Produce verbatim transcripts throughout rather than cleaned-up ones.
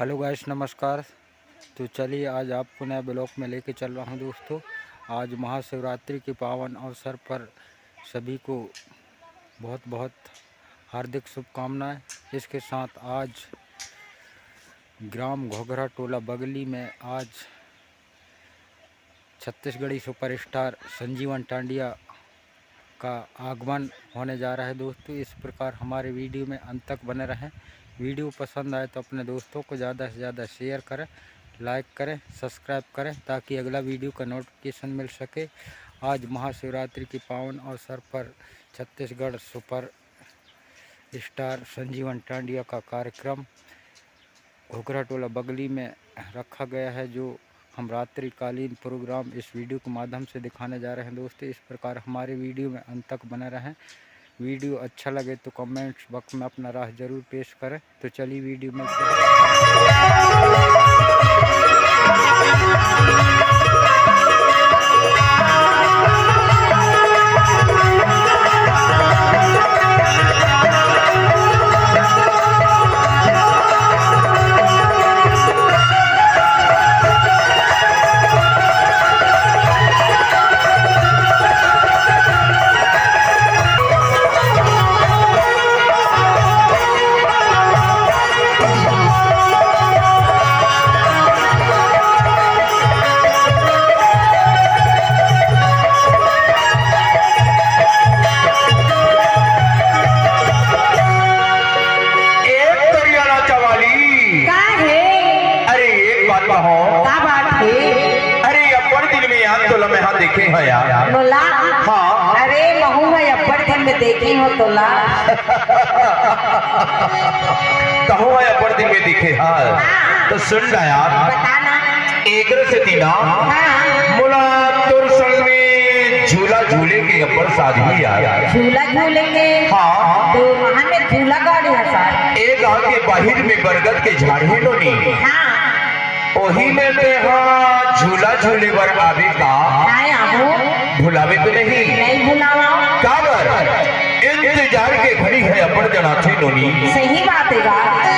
Hello गाइस, नमस्कार। तो चलिए, आज आपको नया ब्लॉग में लेके चल रहा हूँ दोस्तों। आज महाशिवरात्रि के पावन अवसर पर सभी को बहुत बहुत हार्दिक शुभकामनाएं। इसके साथ आज ग्राम घोघरा टोला बगली में आज छत्तीसगढ़ी सुपरस्टार संजीवन टांडिया का आगमन होने जा रहा है दोस्तों। इस प्रकार हमारे वीडियो में अंत तक बने रहें। वीडियो पसंद आए तो अपने दोस्तों को ज़्यादा से ज़्यादा शेयर करें, लाइक करें, सब्सक्राइब करें, ताकि अगला वीडियो का नोटिफिकेशन मिल सके। आज महाशिवरात्रि के पावन अवसर पर छत्तीसगढ़ सुपर स्टार संजीवन टांडिया का कार्यक्रम घोघरा टोला बगली में रखा गया है, जो हम रात्रिकालीन प्रोग्राम इस वीडियो के माध्यम से दिखाने जा रहे हैं दोस्तों। इस प्रकार हमारे वीडियो में अंत तक बने रहें। वीडियो अच्छा लगे तो कमेंट्स बॉक्स में अपना राय जरूर पेश करें। तो चलिए, वीडियो में एक करिया नाचा वाली। का हे? अरे, एक बात कहो। का बात हे? अरे, अब्बड़ दिन में यार तोला मैं हा देखे हँव यार। तोला? हाँ। अरे, महूँ हा अब्बड़ दिन में देखे हँव तोला। कहूँ हा अब्बड़ दिन में देखे हँव। हाँ। तो सुन ना यार। बता ना। एकरे सेती ना, हाँ। मोला तोर संग में झूला झूले के अब्बड़ साध ही यार। झूला झूले के? हाँ। तो वहाँ में झूला गाड़ी है सर। ए गाँव के बाहिर में बरगद के झाड़ हे नोनी। हाँ। ओही में ते हा झूला झूले बर आबे का? काय आबो? भुलाबे तो नहीं? नहीं भुलावा। काबर? इंतजार के घड़ी हे अब्बड़ जनाथे नोनी। सही बात हे बा।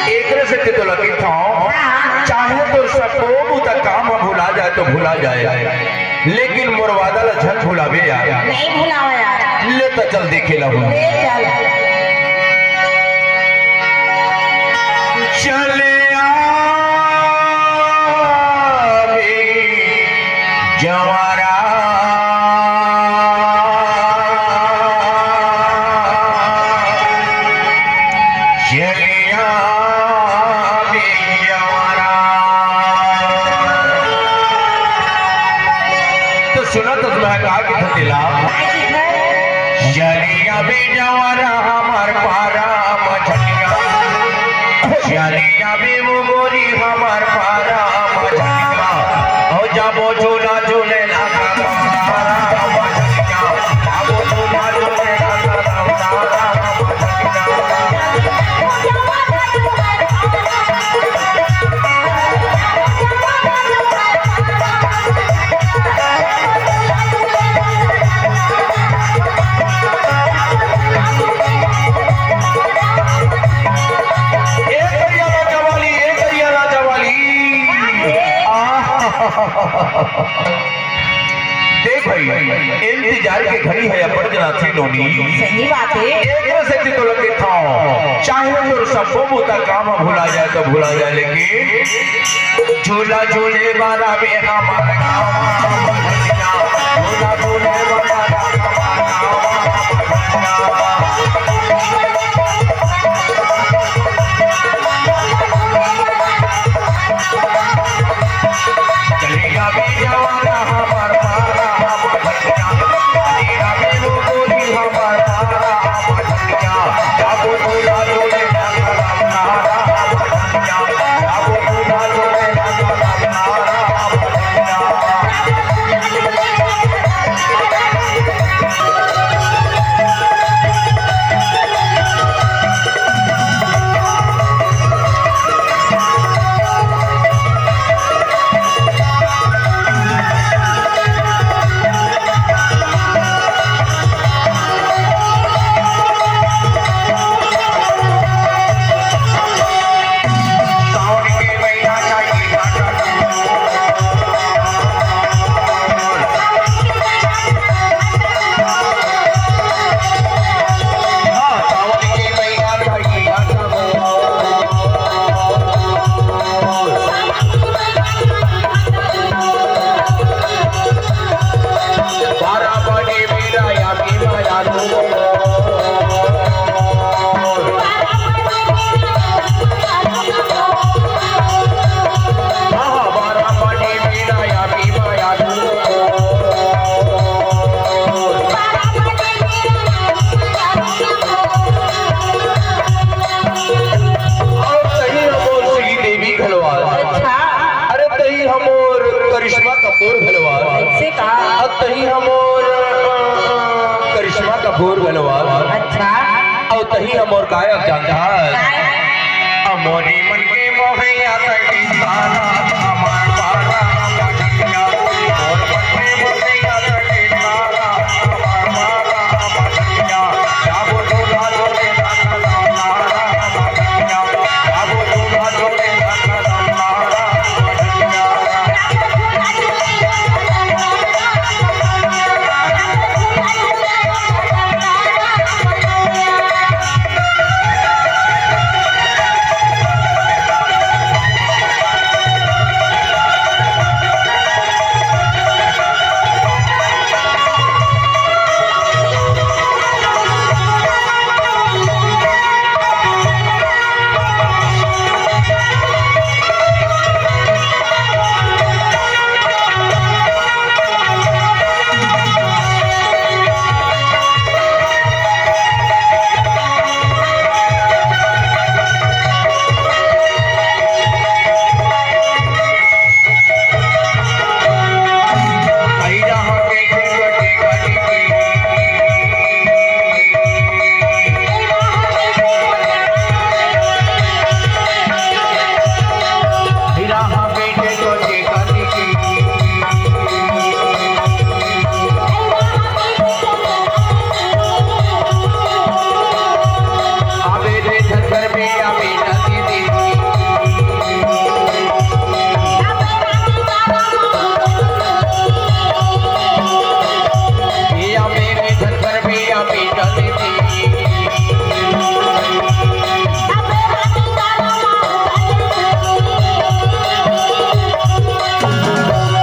एकरे सेती तोला कहिथँव, हाँ। चाहे तोर सबो बुता काम ह भुला जाए तो भुला जाए, लेकिन मोर वादा ला झन भुलाबे यार। नहीं भुलावा यार। ले त चल देखे ला हूँ। ले चल। चले आबे जंवारा। चले आबे जंवारा। तो सुना तो सुना का की थतेला। चले आबे जंवारा हमर पारा मझनिया। चले आबे वो गोरी हमर पारा मझनिया। ओ जाबो झूला झूले लागा पारा मझनिया। जाबो झूला झूले लागा पारा मझनिया। ए करिया नाचा वाली, ए करिया नाचा वाली। आह। देख भाई, इंतजार के घड़ी हे अब्बड़ जनाथे नोनी। सही बात हे। एकरे सेती तो लगे था, चाहे तोर सबो बुता काम भुला जाए तो भुला जाए, लेकिन झूला झूले वाला में हमारा गाँव। झूला झूले वाला मोर गायक जानथस। अमोरी मन के मोहैया तंगी तारा, हमार पारा, हमार दुनिया। मोर मन के मोहैया तंगी तारा, हमार पारा, हमार दुनिया। जाबो दूल्हा जोड़े, हमार दुनिया। जाबो दूल्हा जोड़े, हमार दुनिया।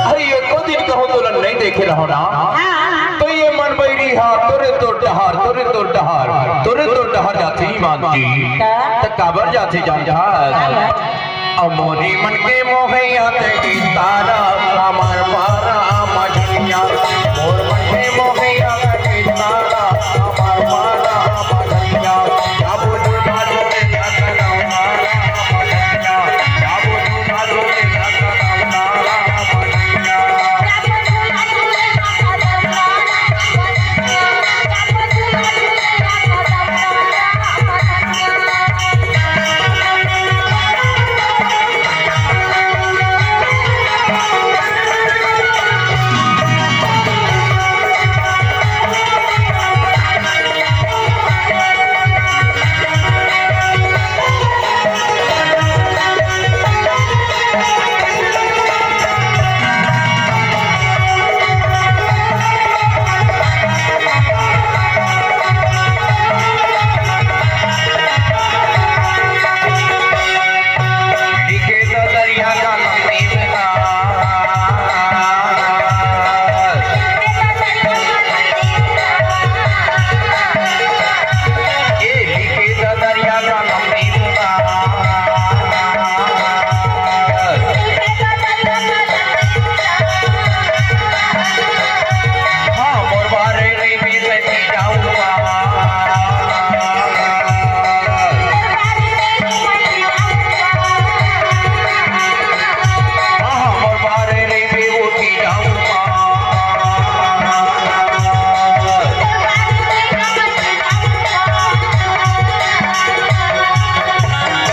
अरे, एको दिन कहूँ तोला नइ देखे रहूँ ना। हाँ। तो ये मन बैरी हा, तोरे तोर डहार, तोरे तोर डहार, तोरे तोर डहार जाथे ईमान जी। त? त काबर जाथे जानथस? काबर? अमोरी मन के मोहैया तंगी तारा, हमार पारा मझनिया। मोर मन के मोहैया तंगी तारा, हमार पारा मझनिया। जाबो दूल्हा जोड़े, हमार दुनिया।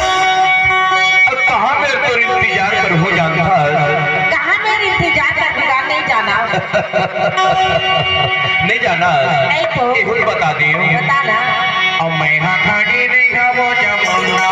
अब कहाँ मेर तोर इंतजार करहूँ जानथस? कहाँ मेर इंतजार कर बिगाड़ नहीं जाना। नहीं जाना? नहीं तो। एहू ल बता दियो। बता ना। अब मैं हा खड़ी नहीं हवो जमुना